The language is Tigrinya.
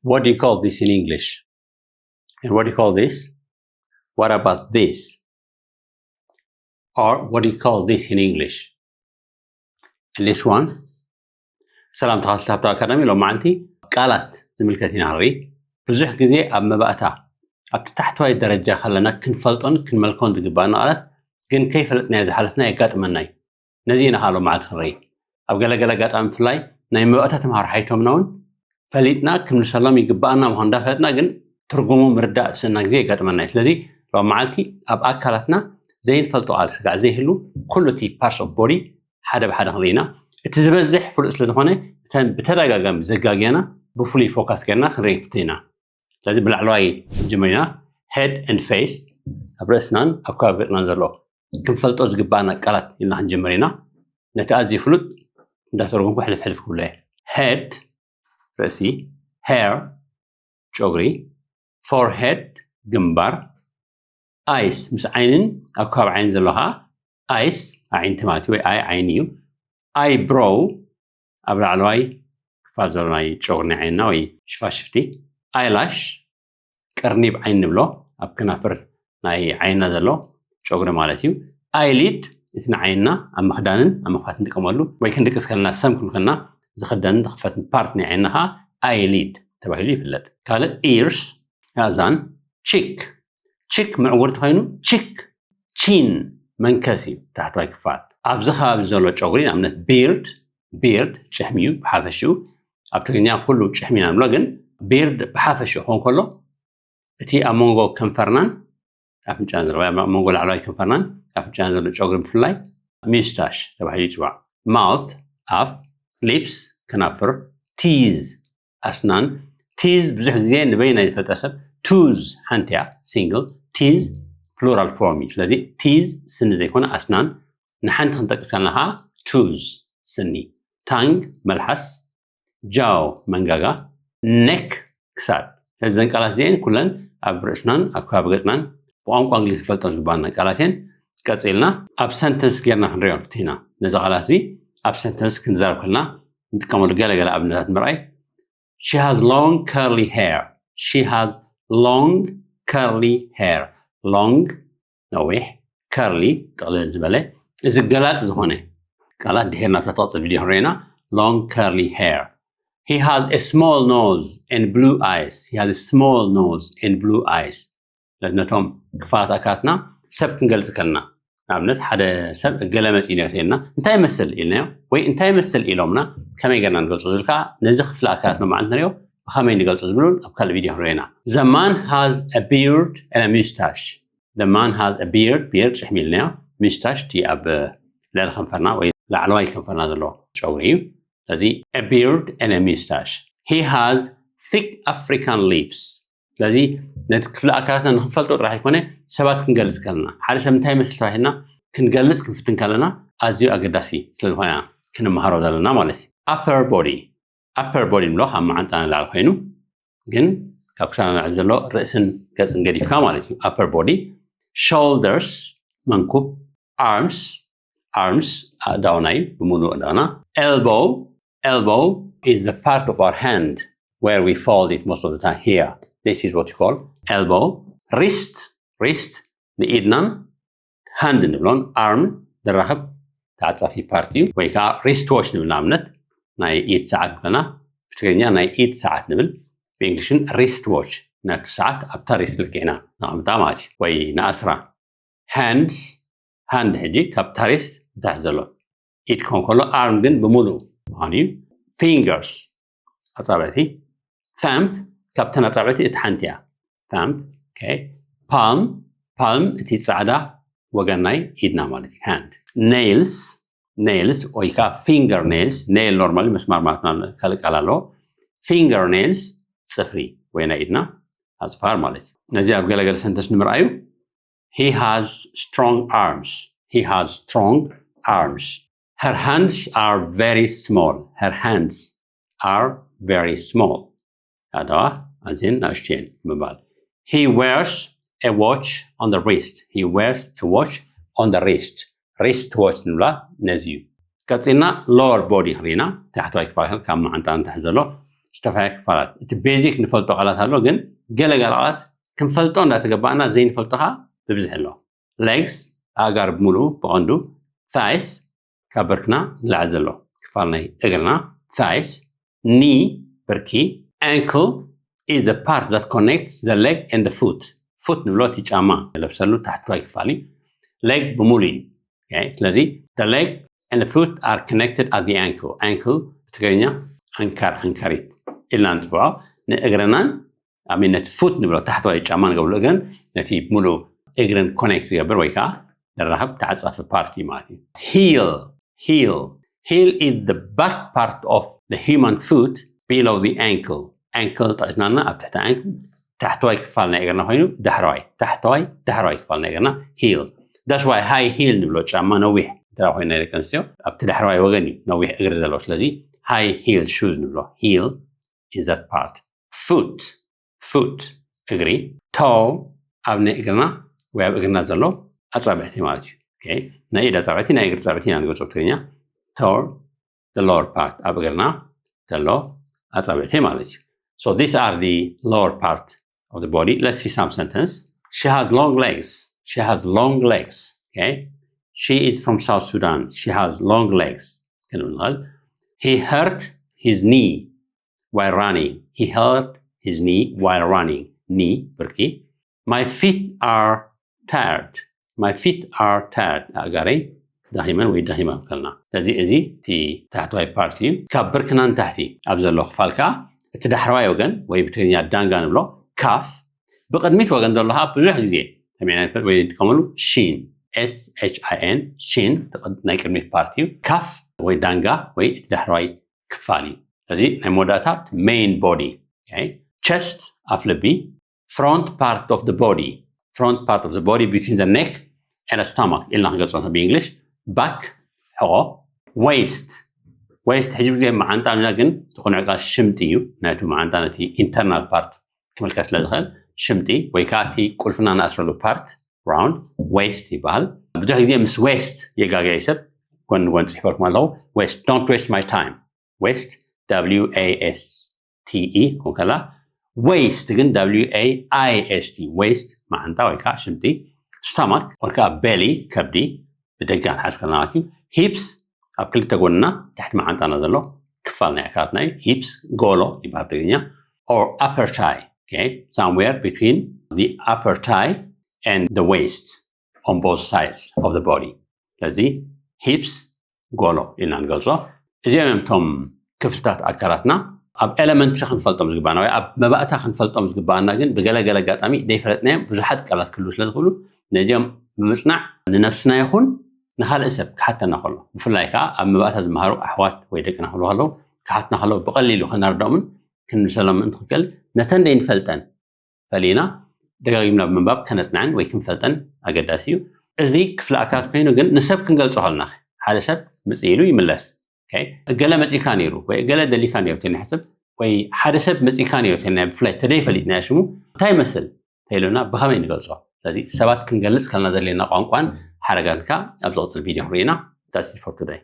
What do you call this in English? And what do you call this? What about this? Or what do you call this in English? And this one? ሰላም ተኸታተልቲ ሃብታም ኣካዳሚ። ሎም መዓልቲ ቃላት ዝምልከት ኢና ንርኢ። ብዙሕ ግዜ ኣብ መባእታ ኣብቲ ታሕተዋይ ደረጃ ከለና ክንፈልጦን ክንመልኮን ዝግባኣና ቃላት ግን ከይፈለጥናዮ ዝሓለፍና የጋጥመና እዩ። ነዚ ኢና ሎም መዓልቲ ክንርኢ። ኣብ ገለገለ ኣጋጣሚ ብፍላይ ናይ መባእታ ተምሃሮ ሓይቶምና እውን ፈሊጥና ክንምልሰሎም ይግባኣና ምዃኑ እንዳፈለጥና ግን ትርጉሙ ምርዳእ ትስእና ግዜ የጋጥመና እዩ። ስለዚ ሎም መዓልቲ ኣብ ኣካላትና ዘይንፈልጦ ቃል ስጋዕ ዘይህሉ ኩሉ እቲ parts of body ሓደ ብሓደ ክንርኢ ኢና። እቲ ዝበዝሕ ፍሉጥ ስለ ዝኾነ እተን ብተደጋጋሚ ዘጋግያና ብፍሉይ ፎካስ ገርና ክንርኢ ንፍትን ኢና። ስለዚ ብላዕለዋይ ክንጅምር ኢና። Head and face፣ ኣብ ርእስናን ኣብ ከባቢ ገጽናን ዘሎ ክንፈልጦ ዝግባኣና ቃላት ኢልና ክንጅምር ኢና። ነቲ ኣዝዩ ፍሉጥ እንዳተርጉምኩ ሕልፍ ሕልፍ ክብሎ እየ። Head፣ ርእሲ። Hair፣ ጨጉሪ። Forehead፣ ግንባር። Eyes፣ ምስ ዓይንን ኣብ ከባቢ ዓይኒ ዘሎ ከዓ eyes፣ ኣዒንቲ ማለት እዩ፣ ወይ eye ዓይኒ እዩ። Eyebrow፣ ኣብ ላዕለዋይ ክፋል ዘሎ ናይ ጨጉሪ ናይ ዓይንና ወይ ሽፋሽፍቲ። Eyelash፣ ቅርኒብ ዓይኒ ንብሎ፣ ኣብ ከናፍር ናይ ዓይንና ዘሎ ጨጉሪ ማለት እዩ። Eyelid፣ እቲ ንዓይንና ኣብ ምኽዳንን ኣብ ምኽፋት ንጥቀመሉ ወይ ክንድቅስ ከለና ሰም ክንብል ከለና ዝኽደንን ዝኽፈትን ፓርት ናይ ዓይንና ከዓ eyelid ተባሂሉ ይፍለጥ። ካልእ ears፣ ኣእዛን። Cheek፣ cheek ምዕውርቲ ኮይኑ፣ cheek፣ chin መንከስ እዩ፣ ታሕተዋይ ክፋል። ኣብዚ ከባቢ ዘሎ ጨጉሪ ንኣብነት beard፣ beard ጭሕሚ እዩ ብሓፈሽኡ። ኣብ ትግርኛ ኩሉ ጭሕሚ ኢና ንብሎ፣ ግን beard ብሓፈሽኡ ክኸውን ከሎ እቲ ኣብ መንጎ ከንፈርናን ኣፍንጫን ዘሎ፣ ወይ ኣብ መንጎ ላዕለዋይ ከንፈርናን ኣፍንጫን ዘሎ ጨጉሪ ብፍላይ moustache ተባሂሉ ይፅዋዕ። Mouth፣ ኣፍ። Lips፣ ከናፍር። Teeth፣ ኣስናን። Teeth ብዙሕ ግዜ ንበይናይ ዝፈልጣ ሰብ፣ tooth ሓንቲ እያ፣ ሲንግል። Teeth ፕሉራል ፎርም እዩ። ስለዚ teeth ስኒ ዘይኮነ ኣስናን፣ ንሓንቲ ክንጠቅስ ከለና ከዓ tooth ስኒ። Tongue መልሓስ። Jaw መንጋጋ። Neck ክሳድ። ስለዚ እዘን ቃላት እዚአን ኩለን ኣብ ርእስናን ኣብ ከባቢ ገጽናን ብቋንቋ እንግሊዝ ክፈልጦ ዝግባና ቃላት እየን። ቀጺልና ኣብ ሰንተንስ ጌርና ክንሪኦ ንፍትን ኢና። ነዚ ቃላት እዚ ኣብ ሰንተንስ ክንዛረብ ከለና ንጥቀመሉ ገለገለ ኣብነታት ምርኣይ። She has long curly hair. She has long curly hair. Long ነዊሕ፣ curly ጥቕልል ዝበለ፣ እዚ ገላጺ ዝኾነ ቃላት ድሒርና ኣብታ ትቕጽል ቪድዮ ክንሪኦ ኢና። Long curly hair. He has a small nose and blue eyes. He has a small nose and blue eyes. ነቶም ክፋላት ኣካላትና ሰብ ክንገልጽ ከለና፣ ንኣብነት ሓደ ሰብ ገለ መጺኡ ነይሩ ኢልና እንታይ ይመስል ኢልናዮ ወይ እንታይ ይመስል ኢሎምና ከመይ ጌርና ንገልጾ ዝብል ከዓ ነዚ ክፍሊ ኣካላት ሎማዓንቲ ንሪኦ ብኸመይ ንገልጾ ዝብሉን ኣብ ካልእ ቪድዮ ክንሪኦ ኢና። The man has a beard and a moustache. The man has a beard፣ beard ጭሕሚ ኢልናዮ፣ moustache እቲ ኣብ ልዕሊ ከንፈርና ወይ ላዕለዋይ ከንፈርና ዘሎ ጨጉሪ እዩ። ስለዚ a beard and a moustache. He has thick African lips. ስለዚ ነቲ ክፍሊ ኣካላትና ንክንፈልጦ ጥራሕ ኣይኮነ ሰባት ክንገልጽ ከለና ሓደ ሰብ እንታይ ይመስል ተባሂልና ክንገልጽ ክንፍትን ከለና ኣዝዩ ኣገዳሲ ስለዝኾነ ክንመሃሮ ዘለና ማለት እዩ። Upper body፣ upper body ንብሎ ካብ መዓንጣ ንላዕሊ ኮይኑ ግን ካብ ክሳድ ንላዕሊ ዘሎ ርእስን ገጽን ገዲፍካ ማለት እዩ። Upper body። Shoulders መንኩብ። Arms፣ arms ኣእዳውና እዩ ብምሉእ ኣእዳውና። Elbow፣ elbow is the part of our hand where we fold it most of the time here. This is what you call elbow. Wrist፣ wrist ንኢድናን hand ንብሎን arm ዘራኽብ ተዓጻፊ ፓርት እዩ። ወይ ከዓ wrist watch ንብል ንኣብነት ናይ ኢድ ሰዓት ንብለና ብትግርኛ ናይ ኢድ ሰዓት ንብል ብእንግሊሽን wrist watch ናቱ ሰዓት ኣብታ ሪስት ልክዕና ነቐምጣ ማለት እዩ ወይ ንኣስራ። Hands፣ hand ሕጂ ካብ ታሪስት ብታሕቲ ዘሎ ኢድ ክኸውን ከሎ arm ግን ብምሉእ ምዃኑ እዩ። Fingers ኣጻብዕቲ። Thumb ካብተን ኣጻብዕቲ እቲ ሓንቲ እያ። Thumb። Okay። Palm፣ palm እቲ ጻዕዳ ወገን ናይ ኢድና ማለት እዩ። Hand። Nails፣ nails ወይ ከዓ finger nails፣ nail normally መስማር ማለት ካልእ ቃል ኣለዎ። Finger nails ጽፍሪ ወይ ናይ ኢድና ኣጽፋር ማለት እዩ። ነዚ ኣብ ገለገለ ሰንተንስ ንምርኣዩ He has strong arms. He has strong arms. Her hands are very small. Her hands are very small. ኣእዳዋ ኣዝየን ናእሽቱ እየን ምባል። He wears a watch on the wrist. He wears a watch on the wrist. Wrist watch ንብላ ነዚ እዩ። ቀጺልና lower body ክሪና ታሕተዋይ ክፋል ካብ መዓንጣ ንታሕቲ ዘሎ። ዝተፋየ ክፋላት። እቲ ቤዚክ ንፈልጦ ቃላት ኣሎ፣ ግን ገለ ገለ ቃላት ክንፈልጦ እንዳተገባእና ዘይንፈልጦ ከዓ ብብዝሒ ኣሎ። ሌግስ ኣእጋር ብምሉኡ ብቐንዱ፣ ታይስ ካብ ብርክና ንላዕሊ ዘሎ ክፋል ናይ እግርና፣ ታይስ፣ ኒ ብርኪ፣ ኣንክል is the part that connects the leg and the foot። ፉት ንብሎ እቲ ጫማ ንለብሰሉ ታሕተዋይ ክፋል እዩ። ሌግ ብምሉእ እዩ። ስለዚ the leg and the foot are connected at the ankle። ኣንክል ብትግርኛ ኣንካር፣ ሓንካሪት ኢልና ንፅውዖ። ንእግርናን ኣሚን ነቲ ፉት ንብሎ ታሕተዋይ ጫማ ንገብሎ እግርን ነቲ ሙሉእ እግርን ኮኔክት ዝገብር ወይ ከዓ ዘራኽብ ተዓፃፊ ፓርቲ ማለት እዩ። ሂል ሂል ሂል is the back part of the human foot below the ankle። ኣንክል ጠቂስናልና ኣብ ትሕቲ ኣንክል ታሕተዋይ ክፋል ናይ እግርና ኮይኑ ዳሕረዋይ ታሕተዋይ ዳሕረዋይ ክፋል ናይ እግርና ሂል። That's why high heel ንብሎ ጫማ ነዊሕ እንተ ኮይኑ ናይ ደቂ ኣንስትዮ ኣብቲ ዳሕረዋይ ወገን እዩ ነዊሕ እግሪ ዘለዎ። ስለዚ high heel shoes ንብሎ። ሂል is that part። ፉት ፉት እግሪ። ቶ ኣብ ናይ እግርና ወይ ኣብ እግርና ዘሎ ኣፃብዕቲ ማለት እዩ። ናይ ኢድ ኣፃብዕቲ ናይ እግሪ ኣፃብዕቲ ኢና ንገልፆ ብትግርኛ። ቶር the lower part ኣብ እግርና ዘሎ ኣፃብዕቲ ማለት እዩ። So these are the lower part of the body. Let's see some sentence. She has long legs. She has long legs. Okay. She is from South Sudan. She has long legs. ክንብል ንኽእል። He hurt his knee while running. He hurt his knee while running. Knee ብርኪ። My feet are tired. My feet are tired. ኣእጋረይ ዳኺመን ወይ ዳኺመን ከልና። ስለዚ እዚ እቲ ታሕተዋይ ፓርት እዩ። ካብ ብርክና ንታሕቲ ኣብ ዘሎ ክፋል ከዓ እቲ ዳሕረዋይ ወገን ወይ ብትግርኛ ዳንጋ ንብሎ ካፍ ብቅድሚት ወገን ዘሎ ከዓ ብዙሕ ግዜ ሰሚዕና ንፈልጥ ወይ ንጥቀመሉ ሺን፣ S H I N፣ ሺን ናይ ቅድሚት ፓርት እዩ። ካፍ ወይ ዳንጋ ወይ እቲ ዳሕረዋይ ክፋል እዩ። ስለዚ ናይ መወዳእታ main body። Chest ኣፍ ልቢ፣ front part of the body፣ front part of the body between the neck and stomach ኢልና ክንገልፆ ብእንግሊሽ። ባክ ሕቆ። ዌስት ዌስት ሕጂ ግዜ መዓንጣ ንብላ፣ ግን እቲ ቁኑዕ ቃል ሽምጢ እዩ። ናይቲ መዓንጣ ነቲ ኢንተርናል ፓርት ክምልከት ስለ ዝኽእል ሽምጢ ወይ ከዓ እቲ ቁልፍና ንኣስረሉ ፓርት ራውንድ ዌስት ይበሃል። ብዙሕ ግዜ ምስ ዌስት የጋገየ ሰብ ጎን ጎን ፅሒፈልኩም ኣለኹ። Waste, don't waste my time። Waste፣ W A S T E ክኸውን ከላ፣ ዌስት ግን W A I S T፣ ዌስት መዓንጣ ወይ ከዓ ሽምጢ። ስቶማክ ወይ ከዓ ቤሊ ከብዲ ብደጋ ንሓዝ ከለና ማለት እዩ። ሂፕስ ኣብ ክልተ ጎንና ትሕቲ መዓንጣና ዘሎ ክፋል ናይ ኣካላትና እዩ። ሂፕስ ጎሎ ይበሃል ብትግርኛ። Or upper thigh። Okay, somewhere between the upper thigh and the waist on both sides of the body። ስለዚ ሂፕስ ጎሎ ኢልና ንገልጾ። እዚኦም እዮም እቶም ክፍልታት ኣካላትና ኣብ ኤለመንትሪ ክንፈልጦም ዝግባና ወይ ኣብ መባእታ ክንፈልጦም ዝግባና ግን ብገለገለ ኣጋጣሚ ዘይፈለጥናዮም ብዙሓት ቃላት ክህልዉ ስለ ዝኽእሉ ነዚኦም ብምጽናዕ ንነብስና ይኹን ንኻልእ ሰብ ክሓተና ከሎ፣ ብፍላይ ከዓ ኣብ መባእታ ዝመሃሩ ኣሕዋት ወይ ደቅና ክህልዉ ከለዉ፣ ክሓትና ከለዉ ብቐሊሉ ከነርድኦምን ክንምልሰሎም ምእንቲ ክንክእል ነተን ዘይንፈልጠን ፈሊና ደጋጊምና ብምንባብ ከነጽንዐን ወይ ክንፈልጠን ኣገዳሲ እዩ። እዚ ክፍሊ ኣካላት ኮይኑ ግን ንሰብ ክንገልጾ ከለና ሓደ ሰብ ምጽእ ኢሉ ይምለስ። ገለ መጺእካ ነይሩ ወይ ገለ ደሊካ ነይሩ ተናሕስብ ወይ ሓደ ሰብ መጺእካ ነይሩ ተና ብፍላይ ተደይፈሊጥና ሽሙ እንታይ ይመስል ተይሉና ብኸመይ ንገልጾ? ስለዚ ሰባት ክንገልጽ ከለና ዘለና ቋንቋን ሓረጋትካ ኣብ ዝቕጽል ቪድዮ ክንርኢና። That's it for today.